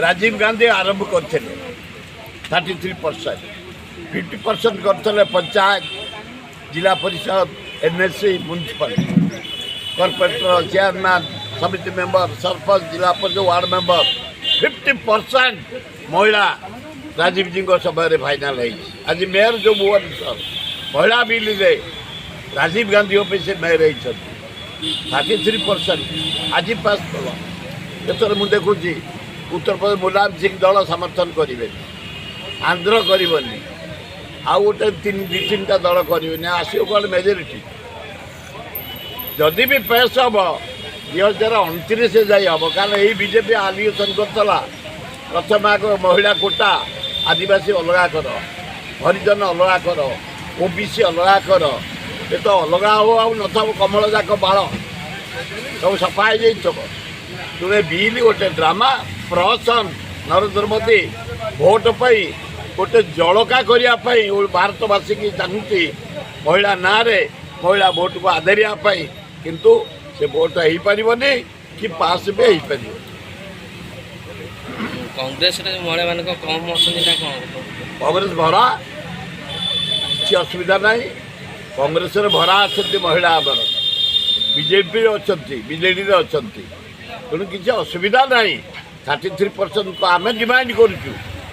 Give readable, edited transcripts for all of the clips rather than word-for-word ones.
ରାଜୀବ ଗାନ୍ଧୀ ଆରମ୍ଭ କରିଥିଲେ 33%, 50% କରିଥିଲେ। ପଞ୍ଚାୟତ, ଜିଲ୍ଲା ପରିଷଦ, ଏନ୍ଏସି, ମ୍ୟୁନିସିପାଲିଟି, କର୍ପୋରେଟର, ଚେୟାରମ୍ୟାନ୍, ସମିତି ମେମ୍ବର, ସରପଞ୍ଚ, ଜିଲ୍ଲା ପରିଷଦ, ୱାର୍ଡ଼ ମେମ୍ବର, 50% ମହିଳା ରାଜୀବଜୀଙ୍କ ସମୟରେ ଫାଇନାଲ୍ ହେଇଛି। ଆଜି ମେୟର ଯେଉଁ ଭୁବନେଶ୍ୱର ମହିଳା ବିଲ୍ରେ ରାଜୀବ ଗାନ୍ଧୀ ଅଫିସରେ ମେୟର ହେଇଛନ୍ତି। 33% ଆଜି ପାସ୍ କଲା। ଏଥର ମୁଁ ଦେଖୁଛି ଉତ୍ତରପ୍ରଦେଶ ମୁଲାୟମ ସିଂ ଦଳ ସମର୍ଥନ କରିବେନି, ଆନ୍ଧ୍ର କରିବନି, ଆଉ ଗୋଟେ ତିନି ଦୁଇ ତିନିଟା ଦଳ କରିବେନି। ଆସିବ କୁଆଡ଼େ ମେଜରିଟି? ଯଦି ବି ପେସ୍ ହେବ, 2029 ଯାଇ ହେବ। କାରଣ ଏଇ ବିଜେପି ଆଲିଗେସନ୍ କରିଥିଲା, ପ୍ରଥମେ ଆଗ ମହିଳା କୋଟା, ଆଦିବାସୀ ଅଲଗା କର, ହରିଜନ ଅଲଗା କର, ଓବିସି ଅଲଗା କର। ଏ ତ ଅଲଗା ହବ ଆଉ ନଥବ, କମଳ ଯାକ ବାଳ ସବୁ ସଫା ହେଇଯାଇଥିବ। ତେଣୁ ଏ ବିଲ୍ ଗୋଟେ ଡ୍ରାମା, ପ୍ରହସନ। ନରେନ୍ଦ୍ର ମୋଦି ଭୋଟ ପାଇଁ ଗୋଟେ ଜଳକା କରିବା ପାଇଁ ଭାରତବାସୀକି ଚାହୁଁଛି, ମହିଳା ନାଁରେ ମହିଳା ଭୋଟକୁ ଆଦରିବା ପାଇଁ। କିନ୍ତୁ ସେ ଭୋଟ ହେଇପାରିବନି କି ପାସ୍ ବି ହେଇପାରିବନି। କଂଗ୍ରେସରେ ମହିଳାମାନଙ୍କ କମ୍ ଅଛନ୍ତି ନା କ'ଣ? କଂଗ୍ରେସ ଭରା, କିଛି ଅସୁବିଧା ନାହିଁ। କଂଗ୍ରେସରେ ଭରା ଅଛନ୍ତି ମହିଳା ଆମର, ବିଜେପିରେ ଅଛନ୍ତି, ବିଜେଡ଼ିରେ ଅଛନ୍ତି। ତେଣୁ କିଛି ଅସୁବିଧା ନାହିଁ। 33% ଆମେ ଡିମାଣ୍ଡ କରୁଛୁ।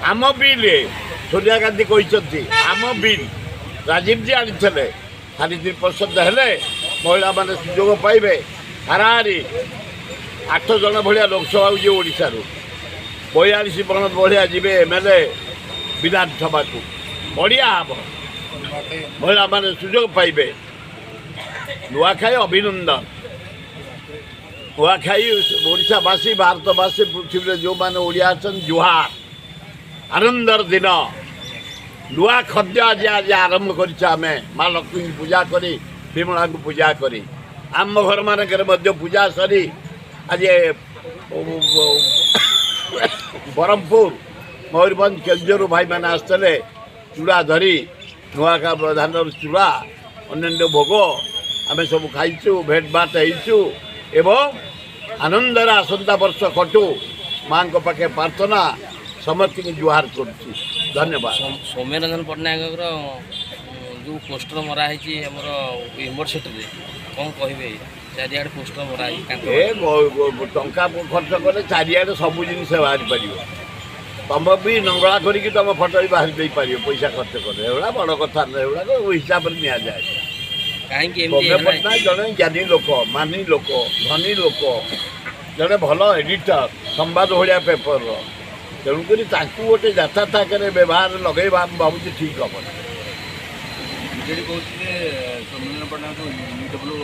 ଆମ ବିଲ୍ ସୋନିଆ ଗାନ୍ଧୀ କହିଛନ୍ତି, ଆମ ବିଲ୍ ରାଜୀବଜୀ ଆଣିଥିଲେ। 33% ହେଲେ ମହିଳାମାନେ ସୁଯୋଗ ପାଇବେ। ହାରାହାରି ଆଠ ଜଣ ଭଳିଆ ଲୋକସଭାକୁ ଯିବେ ଓଡ଼ିଶାରୁ, 42 ଜଣ ଭଳିଆ ଯିବେ ଏମ୍ଏଲ୍ଏ ବିଧାନସଭାକୁ। ବଢ଼ିଆ ହେବ, ମହିଳାମାନେ ସୁଯୋଗ ପାଇବେ। ନୂଆଖାଇ ଅଭିନନ୍ଦନ। ନୂଆଖାଇ ଓଡ଼ିଶାବାସୀ, ଭାରତବାସୀ, ପୃଥିବୀରେ ଯେଉଁମାନେ ଓଡ଼ିଆ ଅଛନ୍ତି, ଜୁହାର। ଆନନ୍ଦର ଦିନ। ନୂଆ ଖାଦ୍ୟ ଆଜି ଆଜି ଆରମ୍ଭ କରିଛୁ ଆମେ, ମା ଲକ୍ଷ୍ମୀଙ୍କୁ ପୂଜା କରି, ବିମଳାଙ୍କୁ ପୂଜା କରି। ଆମ ଘରମାନଙ୍କରେ ମଧ୍ୟ ପୂଜା ସରି ଆଜି ବ୍ରହ୍ମପୁର, ମୟୂରଭଞ୍ଜ, କେନ୍ଦୁଝରରୁ ଭାଇମାନେ ଆସିଥିଲେ ଚୂଡ଼ା ଧରି, ନୂଆ ଧାନର ଚୂଡ଼ା, ଅନ୍ୟାନ୍ୟ ଭୋଗ ଆମେ ସବୁ ଖାଇଛୁ, ଭେଟଭାଟ ହେଇଛୁ ଏବଂ ଆନନ୍ଦରେ ଆସନ୍ତା ବର୍ଷ କଟୁ, ମାଙ୍କ ପାଖେ ପ୍ରାର୍ଥନା। ସମସ୍ତଙ୍କୁ ଜୁହାର କରୁଛି। ଧନ୍ୟବାଦ। ସୌମ୍ୟରଞ୍ଜନ ପଟ୍ଟନାୟକଙ୍କର ଯେଉଁ ପୋଷ୍ଟର ମରା ହେଇଛି ଆମର ୟୁନିଭର୍ସିଟିରେ, କ'ଣ କହିବେ? ଚାରିଆଡ଼େ ପୋଷ୍ଟର ମରା ହେଇଛି ତାଙ୍କ। ଏ ଟଙ୍କା ଖର୍ଚ୍ଚ କଲେ ଚାରିଆଡ଼େ ସବୁ ଜିନିଷ ବାହାରି ପାରିବ। ତମ ବି ନଙ୍ଗଳା କରିକି ତମ ଫଟୋ ବି ବାହାରି ଦେଇପାରିବ ପଇସା ଖର୍ଚ୍ଚ କଲେ। ଏଗୁଡ଼ା ବଡ଼ କଥା ନୁହେଁ, ଏଗୁଡ଼ାକ ହିସାବରେ ନିଆଯାଏ। କାହିଁକି ଏମିତି ସୌମ୍ୟ ହେଲା? ପଟ୍ଟନାୟକ ଜଣେ ଜ୍ଞାନୀ ଲୋକ, ମାନି ଲୋକ, ଧନୀ ଲୋକ, ଜଣେ ଭଲ ଏଡିଟର ସମ୍ବାଦ ଭଳିଆ ପେପରର। ତେଣୁକରି ତାଙ୍କୁ ଗୋଟେ ଯାଥାତାକରେ ବ୍ୟବହାର ଲଗେଇବା ମୁଁ ଭାବୁଛି ଠିକ୍ ହେବନି। ବିଜେଡି କହୁଛି ଯେ ସୌମ୍ୟରଞ୍ଜନ ପଟ୍ଟନାୟକ ଯେଉଁ ୟୁଡବ୍ଲ୍ୟୁ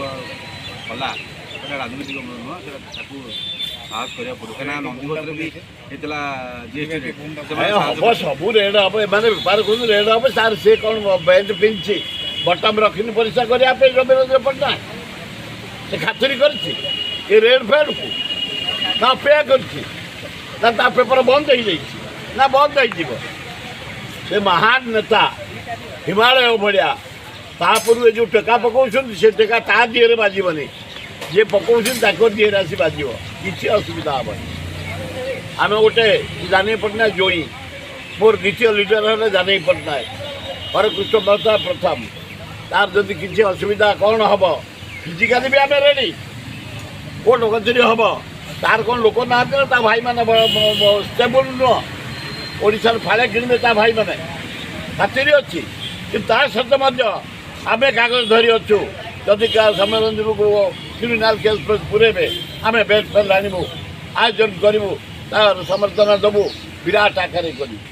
କଲା, ସେଟା ରାଜନୈତିକ ନୁହଁ, ସେଟା ତାକୁ ସାହସ କରିବାକୁ ପଡ଼ିବ। କାହିଁକିନା ନନ୍ଦିଘୋଷରେ ବି ହେଇଥିଲା ଜିଏସ୍ଟି। ଏ ହବ, ସବୁ ରେଡ୍ ହବ। ଏମାନେ ବେପାର କରୁଛନ୍ତି, ରେଡ୍ ହବ ସାର୍। ସିଏ କ'ଣ ବେଞ୍ଚ ପିନ୍ଧିଛି, ବଟମ୍ ରଖିନି ପରୀକ୍ଷା କରିବା ପାଇଁ? ରବୀନ୍ଦ୍ର ପଟ୍ଟନାୟକ ସେ ଖାତିରି କରିଛି ଏ ରେଡ୍ ଫେଡ୍କୁ ନା ଅପେକ୍ଷା କରିଛି ନା ତା ପେପର ବନ୍ଦ ହେଇଯାଇଛି ନା ବନ୍ଦ ହେଇଯିବ? ସେ ମହାନ ନେତା, ହିମାଳୟ ଭଳିଆ। ତାପରୁ ଏ ଯେଉଁ ଟେକା ପକାଉଛନ୍ତି, ସେ ଟେକା ତା ଦିହରେ ବାଜିବନି, ଯିଏ ପକାଉଛନ୍ତି ତାଙ୍କ ଦିହରେ ଆସି ବାଜିବ। କିଛି ଅସୁବିଧା ହେବନି। ଆମେ ଗୋଟେ ଜାନକୀ ପଟ୍ଟନାୟକ ଜୋଇଁ, ମୋର ଦ୍ୱିତୀୟ ଲିଡର ହେଲେ ଜାନକୀ ପଟ୍ଟନାୟକ, ହରେକୃଷ୍ଣ ମହତାବ ପ୍ରଥମ। ତାର ଯଦି କିଛି ଅସୁବିଧା କ'ଣ ହେବ, ଫିଜିକାଲି ବି ଆମେ ରେଡ଼ି। କୋର୍ଟ କଚେରୀ ହେବ, ତାର କ'ଣ ଲୋକ ନାହାନ୍ତି ନା? ତା ଭାଇମାନେ ଷ୍ଟେବୁଲ୍ ନୁହଁ? ଓଡ଼ିଶାରୁ ଫାଳେ କିଣିବେ ତା ଭାଇମାନେ, ଖାତିରି ଅଛି। କିନ୍ତୁ ତା ସହିତ ମଧ୍ୟ ଆମେ କାଗଜ ଧରି ଅଛୁ। ଯଦି ସୌମ୍ୟରଞ୍ଜନକୁ କ୍ରିମିନାଲ କେସ୍ ଫେସ୍ ପୁରେଇବେ, ଆମେ ବେଲ୍ ଫେଲ୍ ଆଣିବୁ, ଆୟୋଜନ କରିବୁ, ତାର ସମର୍ଥନ ଦେବୁ, ବିରାଟ ଆକାରରେ କରିବୁ।